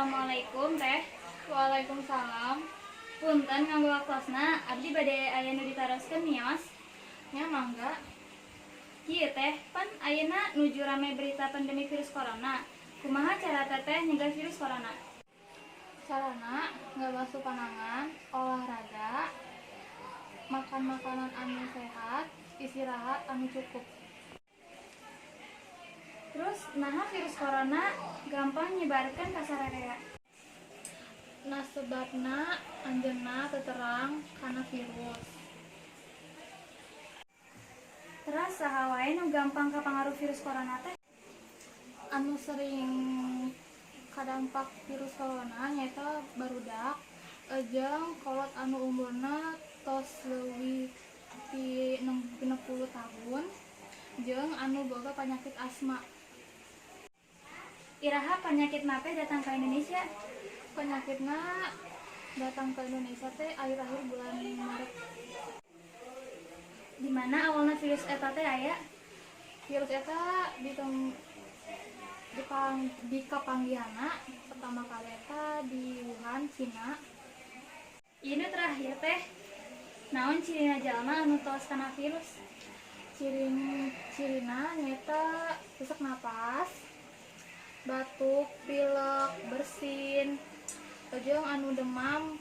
Assalamualaikum, Teh. Waalaikumsalam. Punten nganggo waktosna, abdi bade aya nu ditaroskeun, mios. Nya, mangga. Kieu, Teh, pan ayeuna nuju rame berita pandemi virus corona. Kumaha cara Teteh nyegah virus corona? Carana ngabasuh panangan, olahraga, makan makanan anu sehat, istirahat anu cukup. Terus, naha virus corona gampang nyebarkeun ka sararea? Nah, sebabna anjeunna teu terang kana virus. Terus, saha wae nu gampang kapangaruh virus corona, Teh? Anu sering kadampak virus corona nyaeta barudak jeung kolot anu umurna tos leuwih ti 60 tahun jeung anu boga penyakit asma. Iraha penyakitna teh datang ke Indonesia? Penyakitna datang ke Indonesia teh akhir-akhir bulan Maret. Di mana awalna virus eta teh aya? Virus eta ditem dipang dikapanggihanna pertama kali eta di Wuhan, Cina. Ini terakhir, Teh. Naon cirina jalma anu tos kana virus? Ciri cirina nyaeta sesak napas, batuk, pilek, bersin, jeung anu demam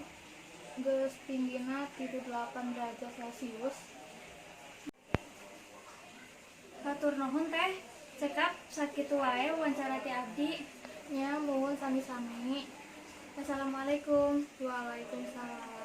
geus tinggina 38 derajat Celcius. Hatur nuhun, Teh. Cekap sakitu wae wawancara ti abdi. Nya, muhun, sami-sami. Assalamualaikum. Waalaikumsalam.